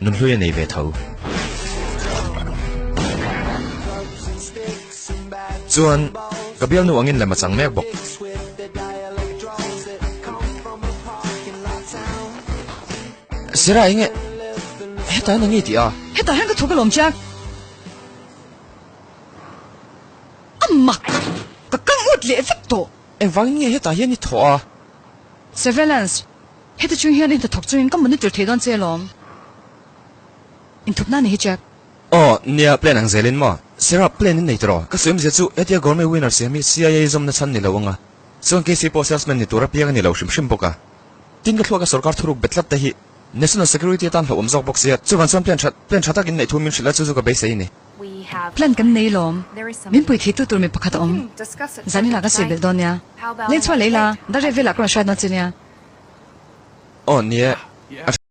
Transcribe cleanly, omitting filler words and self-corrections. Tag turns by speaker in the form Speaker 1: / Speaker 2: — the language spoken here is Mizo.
Speaker 1: Nunhlui a nei ve tho. Chuan, ka bialnu angin lem a chang mek bawk. Sira enge hetah hian enge i tih a?
Speaker 2: Hetah hian ka thawk alawm Jack. A mak! Ka kang ut leh vek tawh.
Speaker 1: Engvangin nge hetah hian i thawh a?
Speaker 2: Surveillance, Heti chung hian i hnathawk chungin ka monitor thei dawn che alawm. Inthup na ni hi Jack.
Speaker 1: Aw, nia, plan ang zelin maw? Sira, plan in nei tawh. Ka sawiawmzia chu hetia gourmet winner siam hi CIA zawmna chhan ni lo anga. Chuan KC pawh salesman ni tura piang a ni lo hrim hrim bawk a. Tin ka thluaka sorkar thuruk bet tlat te hi National Security atan hlauhawm zawk bawk sia, chuvang chuan plan tha plan tha takin neih thu min hrilh a chu chu ka beisei a ni.
Speaker 2: Plan kan nei lawm. Min pui theitu tur mi pakhat a awm. Zaninah ka sawi belh dawn nia. Leng chhuah lei la, dar reh velah ka rawn hriat dawn che nia.
Speaker 1: Aw nia, a.